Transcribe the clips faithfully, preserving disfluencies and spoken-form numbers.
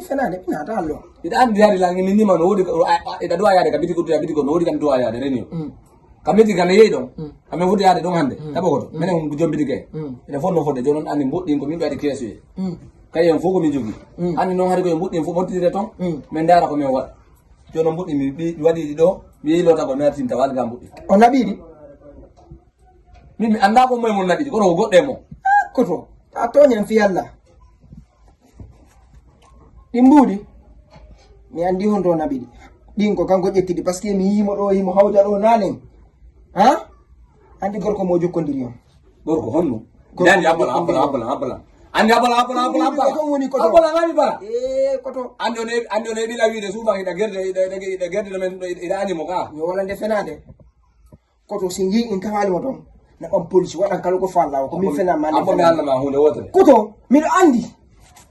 Fenaande, mi naata allo. Iɗa anndi yaade langi min nima no woodi ko, a, a, iɗa duwa yaade ka biti ko duwa biti ko no woodi kan duwa yaade reni. Mm. Ka meti kan yeyi ɗon. Mm. Amen foti yaade ɗon hannde. Mm. Tabo ko to. Mm. Menen on jom biti ke. Mm. Ina fof no fodde jonon anndi mbuɗɗin ko min ɓe waɗi keesuye. Mm. Kayen fof ko min jogi. Mm. Anndi noon hari ko e mbuɗɗin fof mottidire ton. Mm. Min ndaara ko min waɗa. Jonon mbuɗɗin mi ɓi-, mi waɗi ɗi ɗo. Mi yehi loota ko mi artin tawa alga mbuɗɗin. O naɓiɗi? Min mi anndaa ko moye mon naɓiɗi. Kono ko goɗɗo e mon. Ah, koto. Ta tooñen fi Allah. Ɗi mbuuɗi. Mi anndi honto naɓi ɗi. Ɗin ko kanko ƴetti ɗi, parce que mi yii mo ɗo, himo hawja ɗo nanen. Ha? Anndi gorko mo jokkondiri on. Gorko honno? Gorko. Anndi mo abbola, abbola, jokkondiri on. Abbola, abbola. Anndi abbola, abbola, abbola, abbola. Ko woni ko to? Abbola ngani bara. Eh, ko to. Anndi on e, anndi on e ɓila wiide suufa hiɗa gerde, hiɗa, hiɗa, hiɗa gerde no men, hiɗa, hiɗa ani mo ka. Mi wolande fenaande. Koto si njii in tawaali mo toon, naɓan police, waɗan kala ko faallaa o, ko min fena mande. Ambo mi haalna ma huunde wootere. Koto, miɗo anndi.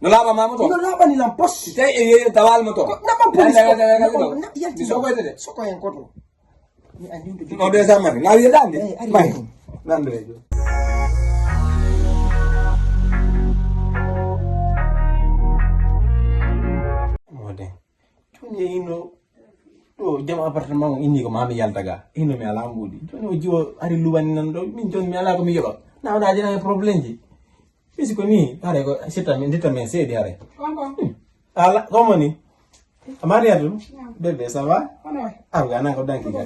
No laaɓa ma mo toon? Miɗo laaɓani lan pos. Si tawi e yeeyi tawaali mo toon. Ko naɓan police. Yalti, yalti, yalti, yalti. Mi sokoyte de. Soko hen koto. Mi anndi ɗum. No de samari. Na wiye ɗande? Eh, ari. May. Ɗande. Mode. Jooni e hino ɗo jam appartement on inni ko mami yalta ga. Hino mi alaa mbuuɗi. Jooni o jiwo ari luwani nan ɗo. Min jooni mi alaa ko mi yoɓa. Na wona jena e problème ji. Misi ko ni, hare ko sitta min, nditta min seedi hare. Kon kon. Hmm. Ala, ko moni? Amariya tu? Naam. Bébé, ça va? Kono waay. Aw, ga nan ko danki ga.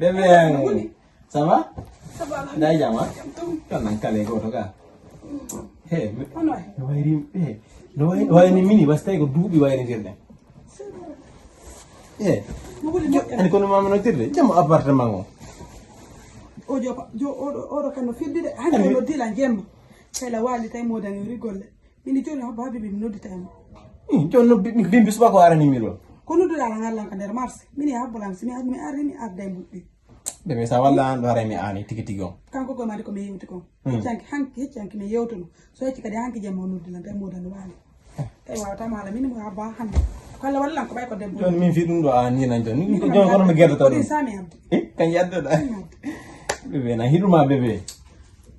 Bébé, an. Ça va? Ça va, alhamdulillah. Nda jama? Jam tum. Kan nan kale goto ga. He, mi-, no wayri, he, no wayri, wayri mini, was tawi ko duuɓi wayrindirɗen. He. No wuli moƴƴa. Ani kono mama no tirde, jam appartement o. O jo, jo, oɗo, oɗo kan no fiddude, hande no dila jemma. Kala wali tawi modan yo rigolle. Mini joni habba habibi mi noddita mo. Hmm, joni no bi-, mi bimbi subaka o arani mi ɗo. Ko nodduɗa lan allan ka nder marché. Mini habbo lan, si mi, mi arri mi arda e muɗɗi. Bébé, sa walla an ɗo haray mi aani tigi tigi on. Kanko ko mari ko mi yewti kon. Hmm. Hecci hanki, hecci hanki mi yewtuno. So hecci kadi hanki jemma o noddi lan, tawi modan waali. Eh. Tawi wawata mo haala, min mo habba hande. Ko Allah wallan ko ɓay ko debbo. Joni min fi ɗum ɗo a ni nan joni. Min ko joni kono mi gerdata ɗum. Sami abdi. Eh, kan yaddoɗa. Sami abdi. Bébé, na hiɗuma bébé.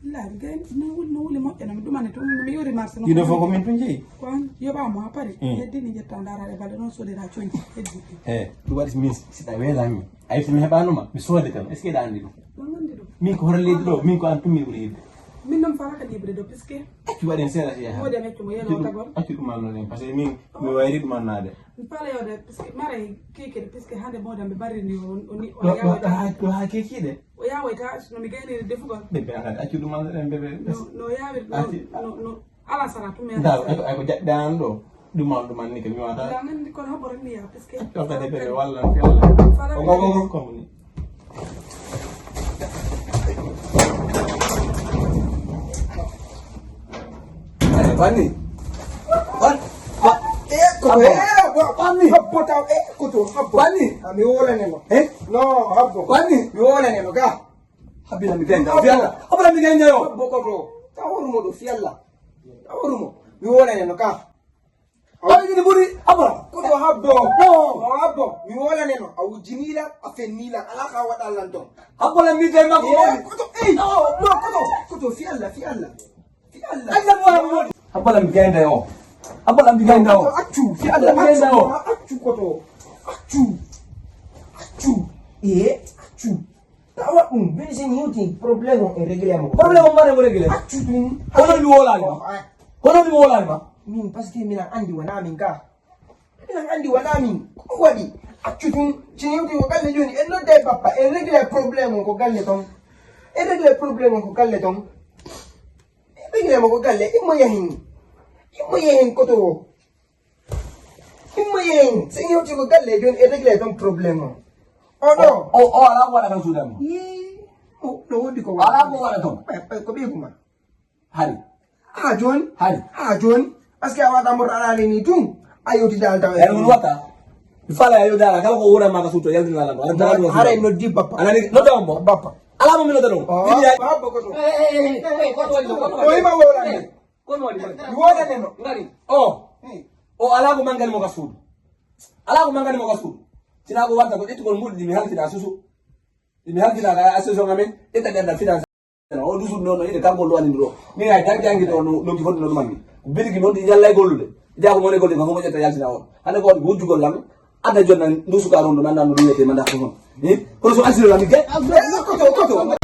Billahi, gay, no wuli, no wuli moƴƴa, no mi ɗumani tun, no mi yori marché, no. Ɗiɗo fof ko min tun jeyi. Ko an, yoɓa mo ha pari. Hmm. Heddini jetta ndara e balɗe noon sodira coñci, heddi. Eh, ɗum waɗi min siɗa weelami. Ay, so mi heɓanoma, mi soodi kam. Est-ce que eɗa anndi ɗum? Ɗum anndi ɗum. Min ko hoto leydi ɗo, min ko an tun mi ɓuri yiɗde. Min noon mi faalaka libre ɗo, puisque. Accu waɗen seeɗa si yaha. Moodi am accu mo yelo tagol. Accu ɗum anno ɗen, parce que min, mi wayri ɗum annaade. Mi faala yewde, puisque mara e keke, puisque hande moodi am ɓe barrini o, o ni, o yawa. Ɗo ha, ɗo ha kekiɗe? O yawoyta, no mi gayniri defugol. Bébé, a kadi accu ɗum anno ɗen, bébé. No, no yawiri ɗo, accu. No, no, ala sara tun mi. Ndaw, ay ko, ay ko jaɓɓe an ɗo. Ɗuman, ɗuman ni ko mi wata. Nda nandi kono habbo tan mi yaha, parce que. Accu kadi bébé, walla, walla. Fala. O gogo, gogo, ko woni? Eh, Fanny. Fan-, fa-, eh, ko, eh, wa-, Fanny. Habbo taw, eh, ko to, habbo. Fanny. A mi wolane mo. Eh? No, habbo. Fanny. Mi wolane mo, ga. Habila mi genda. Habbo. Fiala. Habila mi genda yo. Habbo ko to. Taworu mo ɗo, fiala. Taworu mo. Mi wolane mo, ga. Awa ini ɓuri abra. Koto habbo. No. No habbo. Mi wolane no. A wujjini lan, a fenni lan. Ala ka waɗa lan ton. Habbo lan mi gay makko. Eh, koto, eh. No, no, koto. Koto, fi Allah, fi Allah. Fi Allah. Allah mo habbo. Habbo lan mi gay ndayo. Habbo lan mi gay ndayo. Koto, accu, fi Allah. Accu, accu koto. Accu. Accu. Eh, accu. Tawa ɗum, bini sen hewti problème on e réglé mo. Problème on mbaɗa mo réglé. Accu ɗum. Kono mi wolani ma. Kono mi wolani ma. Min, parce que minan andi wona min ka. Minan andi wona min. Ko ɗum waɗi? Accu ɗum. Sen hewti ko galle joni. En nodda e bappa. En réglé problème on ko galle ton. En réglé problème on ko galle ton. En réglé mo ko galle. Immo yahin. Immo yahin koto o. Immo yeen, sen hewti ko galle, joni e réglé ton problème o. O ɗo. O, o, o ala ko waɗa kan suudan mo. Yii, o, no wondi ko waɗa. Ala ko waɗa ton. Ɓe, ɓe, ko ɓeygu ma. Hari. Ha joni? Hari. Ha joni? Parce que a waɗa mo raɗani ni tun. A yewti dal taw. Eh, on watta. Mi fala yo dara, kala ko wona ma ka suuto, yaltina lan. Ala dara no. Haray noddi bappa. Ala ni, nodda on mo. Bappa. Ala mo mi nodda ɗon. Oh, bappa ko to. Eh, eh, eh, eh, ko to, ko to. O ima wowlande. Kono waɗi kono. Mi woɗaneno. Ngari. O. Hmm. O alaa ko manngani mo ka suudu. Alaa ko manngani mo ka suudu. Sinaa ko watta ko ƴettugol mbuuɗi ɗi mi halfina susu. Ɗi mi halfina ka association amen, ƴetta ɗi adda finance. O du suudu noon, no ine kanko luwani ɗo. Min hay tan janngi ɗo no, no ki foti no ɗumanmi. Ko biriki noon ɗi ñallay gollude. Jaako mo ne golli ko homo ƴetta yaltina on. Hande ko waɗi ko wujjugol lam. Adda jonna ndu suka rondo nanda no wiyete manda ko hon. Eh? Kono so alsino lam ge. Koto koto.